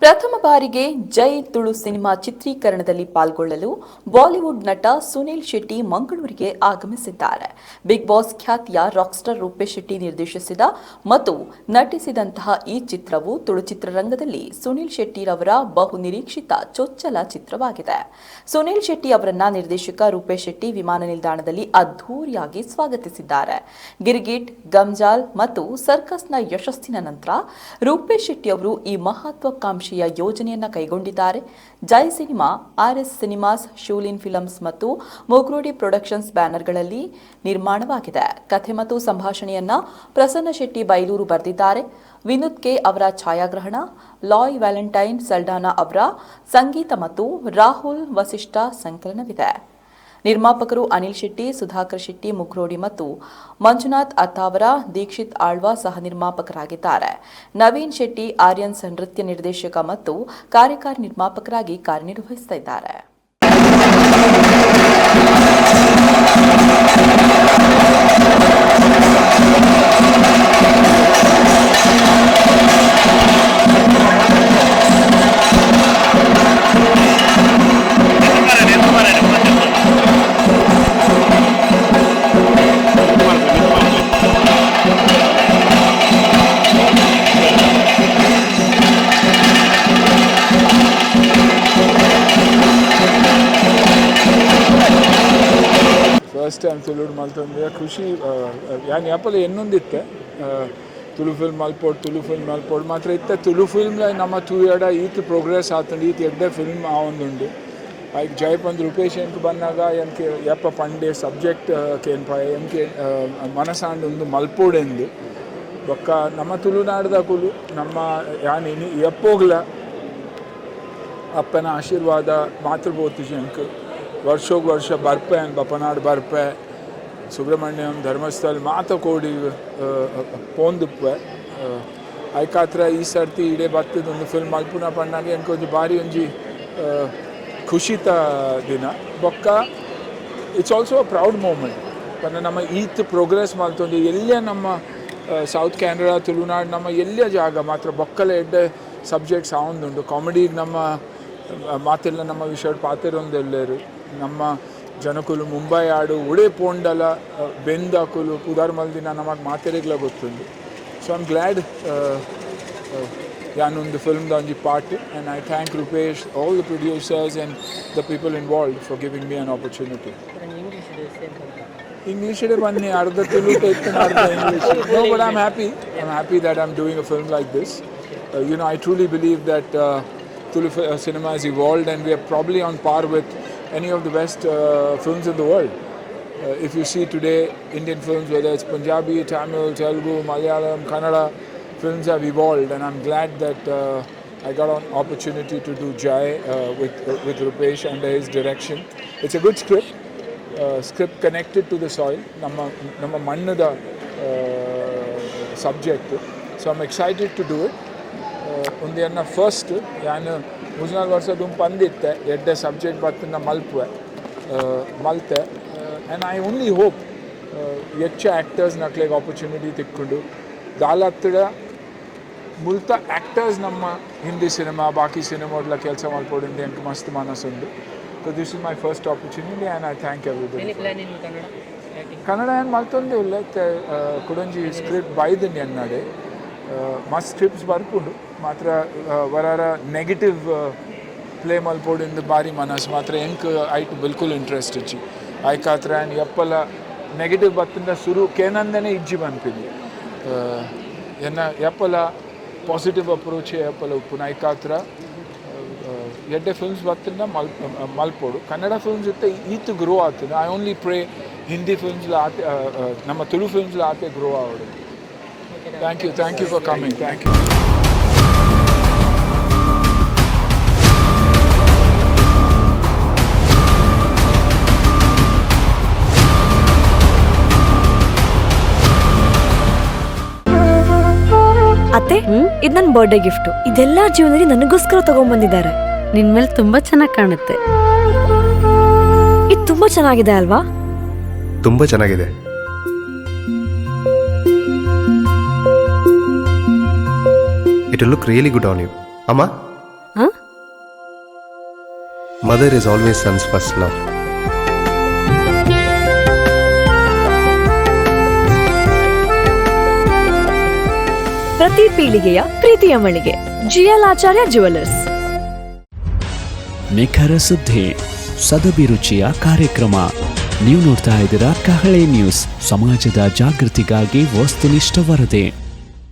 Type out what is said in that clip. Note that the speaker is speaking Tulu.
ಪ್ರಥಮ ಬಾರಿಗೆ ಜೈ ತುಳು ಸಿನಿಮಾ ಚಿತ್ರೀಕರಣದಲ್ಲಿ ಪಾಲ್ಗೊಳ್ಳಲು ಬಾಲಿವುಡ್ ನಟ ಸುನೀಲ್ ಶೆಟ್ಟಿ ಮಂಗಳೂರಿಗೆ ಆಗಮಿಸಿದ್ದಾರೆ. ಬಿಗ್ ಬಾಸ್ ಖ್ಯಾತಿಯ ರಾಕ್ಸ್ಟಾರ್ ರೂಪೇಶ್ ಶೆಟ್ಟಿ ನಿರ್ದೇಶಿಸಿದ ಮತ್ತು ನಟಿಸಿದಂತಹ ಈ ಚಿತ್ರವು ತುಳು ಚಿತ್ರರಂಗದಲ್ಲಿ ಸುನೀಲ್ ಶೆಟ್ಟಿರವರ ಬಹುನಿರೀಕ್ಷಿತ ಚೊಚ್ಚಲ ಚಿತ್ರವಾಗಿದೆ. ಸುನೀಲ್ ಶೆಟ್ಟಿ ಅವರನ್ನ ನಿರ್ದೇಶಕ ರೂಪೇಶ್ ಶೆಟ್ಟಿ ವಿಮಾನ ನಿಲ್ದಾಣದಲ್ಲಿ ಅದ್ಧೂರಿಯಾಗಿ ಸ್ವಾಗತಿಸಿದ್ದಾರೆ. ಗಿರ್ಗಿಟ್, ಗಮ್ಜಾಲ್ ಮತ್ತು ಸರ್ಕಸ್ನ ಯಶಸ್ಸಿನ ನಂತರ ರೂಪೇಶ್ ಶೆಟ್ಟಿ ಅವರು ಈ ಮಹತ್ವಾಕಾಂಕ್ಷೆಯ ಯೋಜನೆಯನ್ನ ಕೈಗೊಂಡಿದ್ದಾರೆ. ಜೈ cinema RS cinemas, Shoolin films ಮತ್ತು ಮೊಗ್ರೋಡಿ ಪ್ರೊಡಕ್ಷನ್ಸ್ ಬ್ಯಾನರ್ಗಳಲ್ಲಿ ನಿರ್ಮಾಣವಾಗಿದೆ. ಕಥೆ ಮತ್ತು ಸಂಭಾಷಣೆಯನ್ನ ಪ್ರಸನ್ನ ಶೆಟ್ಟಿ ಬೈಲೂರು ಬರೆದಿದ್ದಾರೆ. ವಿನೋದ್ ಕೆ ಅವರ ಛಾಯಾಗ್ರಹಣ, ಲಾಯ್ ವ್ಯಾಲೆಂಟೈನ್ ಸಲ್ಡಾನಾ ಅವರ ಸಂಗೀತ ಮತ್ತು ರಾಹುಲ್ ವಸಿಷ್ಠ ಸಂಕಲನವಿದೆ. ನಿರ್ಮಾಪಕರು ಅನಿಲ್ ಶೆಟ್ಟಿ, ಸುಧಾಕರ್ ಶೆಟ್ಟಿ ಮುಗ್ರೋಡಿ ಮತ್ತು ಮಂಜುನಾಥ್ ಅತ್ತಾವರ, ದೀಕ್ಷಿತ್ ಆಳ್ವಾ ಸಹ ನಿರ್ಮಾಪಕರಾಗಿದ್ದಾರೆ. ನವೀನ್ ಶೆಟ್ಟಿ ಆರ್ಯನ್ಸ್ ನೃತ್ಯ ನಿರ್ದೇಶಕ ಮತ್ತು ಕಾರ್ಯಕಾರಿ ನಿರ್ಮಾಪಕರಾಗಿ ಕಾರ್ಯನಿರ್ವಹಿಸುತ್ತಿದ್ದಾರೆ. ಫಸ್ಟ್ ಟೈಮ್ ತುಳುಡು ಮಲ್ತೊಂದು ಖುಷಿ. ಯಾನ್ ಯಾಪಲ ಎನ್ನೊಂದಿತ್ತೆ, ತುಳು ಫಿಲ್ಮ್ ಮಲ್ಪೊಡು, ತುಳು ಫಿಲ್ಮ್ ಮಲ್ಪೊಡು. ಮಾತ್ರ ಇತ್ತೆ ತುಳು ಫಿಲ್ಮ್ ನಮ್ಮ ತೂಯಡ ಈತ್ ಪ್ರೋಗ್ರೆಸ್ ಆತುಂಡು, ಈತ್ ಎಡ್ಡೆ ಫಿಲ್ಮ್ ಆವೊಂದುಂಡು. ಐಕ್ ಜೈ ಪಂದ್ ರೂಪೇಶ್ ಎಂಕ್ ಬನ್ನಗ ಎಂಕ್ ಯಪ್ಪ ಪಂಡೆ, ಸಬ್ಜೆಕ್ಟ್ ಕೇನ್ಪಾಯ, ಎಂಕ್ ಮನಸಾಂಡ್ ಉಂದು ಮಲ್ಪೊಡೆಂದು. ಬೊಕ್ಕ ನಮ್ಮ ತುಳುನಾಡ್ದಕುಲು ನಮ್ಮ ಯಾನ್ ಇನಿ ಎಪ್ಪೋಗ್ಲ ಅಪ್ಪನ ಆಶೀರ್ವಾದ ಮಾತ್ರ ಬೋತಿಜಿ ಎಂಕ್. ವರ್ಷೋಗ್ ವರ್ಷ ಬರ್ಪೆ, ಬಪ್ಪನಾಡು ಬರ್ಪೆ, ಸುಬ್ರಹ್ಮಣ್ಯಂ, ಧರ್ಮಸ್ಥಳ ಮಾತ ಕೋಡಿ ಪೋಂದುಪ್ಪೆ. ಐಕಾತ್ರ ಈ ಸರ್ತಿ ಇಡೆ ಬತ್ತದ ಒಂದು ಫಿಲ್ಮ್ ಮಲ್ಪುನ ಪಣ್ಣಾಗ ಎಂಕ್ ಒಂಜಿ ಬಾರಿ ಒಂಜಿ ಖುಷಿತ ದಿನ. ಬೊಕ್ಕ it's also a proud moment ಪಂಡ ನಮ್ಮ ಈತ್ ಪ್ರೋಗ್ರೆಸ್ ಮಲ್ತೊಂದು ಎಲ್ಲೇ ನಮ್ಮ ಸೌತ್ ಕ್ಯಾನರಾ, ತುಳುನಾಡು ನಮ್ಮ ಎಲ್ಲೇ ಜಾಗ ಮಾತ್ರ ಬೊಕ್ಕಲ ಎಡ್ಡೆ ಸಬ್ಜೆಕ್ಟ್ಸ್ ಆವೊಂದುಂಡು. ಕಾಮಿಡಿ ನಮ್ಮ ಮಾತೆಲ್ಲ ನಮ್ಮ ವಿಷಯ ಪಾತೆರೊಂದೆಲ್ಲೆರು. ನಮ್ಮ ಜನಕುಲು ಮುಂಬೈ ಆಡು ಉಡೆ ಪೋಂಡಲ ಬೆಂದಕುಲು ಪುದರ್ ಮಲ್ದಿನ ನಮಗೆ ಮಾತೆರೆಗ್ಲ ಗೊತ್ತುಂಡು. ಸೊ I'm glad ಯಾನೊಂದು ಫಿಲ್ಮ್ದ ಒಂಜಿ part, and I thank Rupesh, all the producers and the people involved for giving me an opportunity. English ಬನ್ನಿ, ಅರ್ಧ ತುಳು ಇತ್ತು, ಅರ್ಧ English. No, but I'm happy, I'm happy that I'm doing a film like this. I truly believe that Tulu cinema has evolved and we are probably on par with any of the best films in the world. If you see today, Indian films, whether it's Punjabi, Tamil, Telugu, Malayalam, Kannada, films have evolved, and I'm glad that I got an opportunity to do Jai with Rupesh under his direction. It's a good script, script connected to the soil, ನಮ್ಮ ನಮ್ಮ ಮಣ್ಣದ subject. So I'm excited to do it. ಒಂದು ಎನ್ನ ಫಸ್ಟ್ ಯಾನ್ ಮೂಜನಾಲ್ ವರ್ಷ ದುಂಬು ಪಂದಿತ್ತೆ, ಎಡ್ಡೆ ಸಬ್ಜೆಕ್ಟ್ ಬತ್ತಿನ ಮಲ್ಪುವೆ ಮಲ್ತೆ. ಆ್ಯಂಡ್ I only hope ಹೆಚ್ಚು ಆ್ಯಕ್ಟರ್ಸ್ ನಕ್ಲೆಗ್ ಆಪರ್ಚುನಿಟಿ ತಿಕ್ಕೊಂಡು ದಾಲತ್ತಡ ಮುಲ್ತ ಆ್ಯಕ್ಟರ್ಸ್ ನಮ್ಮ ಹಿಂದಿ ಸಿನಿಮಾ, ಬಾಕಿ ಸಿನಿಮಾಡ್ಲ ಕೆಲಸ ಮಲ್ಪೊಡು ಎಂಕ್ ಮಸ್ತ್ ಮನಸ್ಸುಂಡು. So this is my first opportunity and I thank everybody. Any plan in Kannada acting? Kannada ಏನು ಮಲ್ತೊಂದೇ ಇಲ್ಲ. ಕುಡೊಂಜಿ ಸ್ಕ್ರಿಪ್ಟ್ ಬೈದಿನಿ ಎನ್ನಡೆ. ಮಸ್ತ್ ಸ್ಕ್ರಿಪ್ಟ್ಸ್ ಬರ್ಪುಂಡು. ಮಾತ್ರ ವರಾರ ನೆಗೆಟಿವ್ ಪ್ಲೇ ಮಲ್ಪೊಡಿಂದು ಬಾರಿ ಮನಸ್ಸು. ಮಾತ್ರ ಎಂಕ್ ಐಟ್ ಬಿಲ್ಕುಲ್ ಇಂಟ್ರೆಸ್ಟ್ ಇಜ್ಜಿ. ಐಕಾತ್ರ ಆ್ಯಂಡ್ ಎಪ್ಪಲ ನೆಗೆಟಿವ್ ಬತ್ತಿಂದ ಸುರು ಕೇನಂದನೆ ಇಜ್ಜಿ ಪನ್ಪಿನಿ. ಎನ್ನ ಎಪ್ಪಲ ಪಾಸಿಟಿವ್ ಅಪ್ರೋಚ್ ಎಪ್ಪಲ ಉಪ್ಪುನ. ಐಕಾತ್ರ ಎಡ್ಡೆ ಫಿಲ್ಮ್ಸ್ ಬತ್ತಿಂದ ಮಲ್ಪೊಡು. ಕನ್ನಡ ಫಿಲ್ಮ್ಸ್ ಇತ್ತೆ ಈತ್ ಗ್ರೋ ಆತುಂಡು. I only pray Hindi ಫಿಲ್ಮ್ಸ್ಲ ಆತೆ, ನಮ್ಮ ತುಳು ಫಿಲ್ಮ್ಸ್ಲ ಆತೆ ಗ್ರೋ ಆವಡು. Thank you, thank you for coming, thank you. ಅತ್ತೆ, ಇದು ನನ್ನ ಬರ್ಡೇ ಗಿಫ್ಟ್. ಇದೆಲ್ಲ ಜೀವನದಲ್ಲಿ ನನಗೋಸ್ಕರ ತಗೊಂಡ್ಬಂದಿದ್ದಾರೆ. ನಿನ್ ಮೇಲೆ ತುಂಬಾ ಚೆನ್ನಾಗಿ ಕಾಣುತ್ತೆ. ಇದು ತುಂಬಾ ಚೆನ್ನಾಗಿದೆ ಅಲ್ವಾ? ತುಂಬಾ ಚೆನ್ನಾಗಿದೆ. It look really good on you ಅಮ್ಮ. Mother is always son's first love. ಪ್ರತಿ ಪೀಳಿಗೆಯ ಪ್ರೀತಿಯ ಮಳಿಗೆ, ಜಿಎಲ್ ಆಚಾರ್ಯ ಜುವೆಲ್ಲರ್ಸ್. ನಿಖರ ಸುದ್ದಿ, ಸದಭಿರುಚಿಯ ಕಾರ್ಯಕ್ರಮ. ನೀವು ನೋಡ್ತಾ ಇದ್ದೀರಾ ಕಹಳೆ ನ್ಯೂಸ್, ಸಮಾಜದ ಜಾಗೃತಿಗಾಗಿ ವಸ್ತುನಿಷ್ಠ ವರದಿ.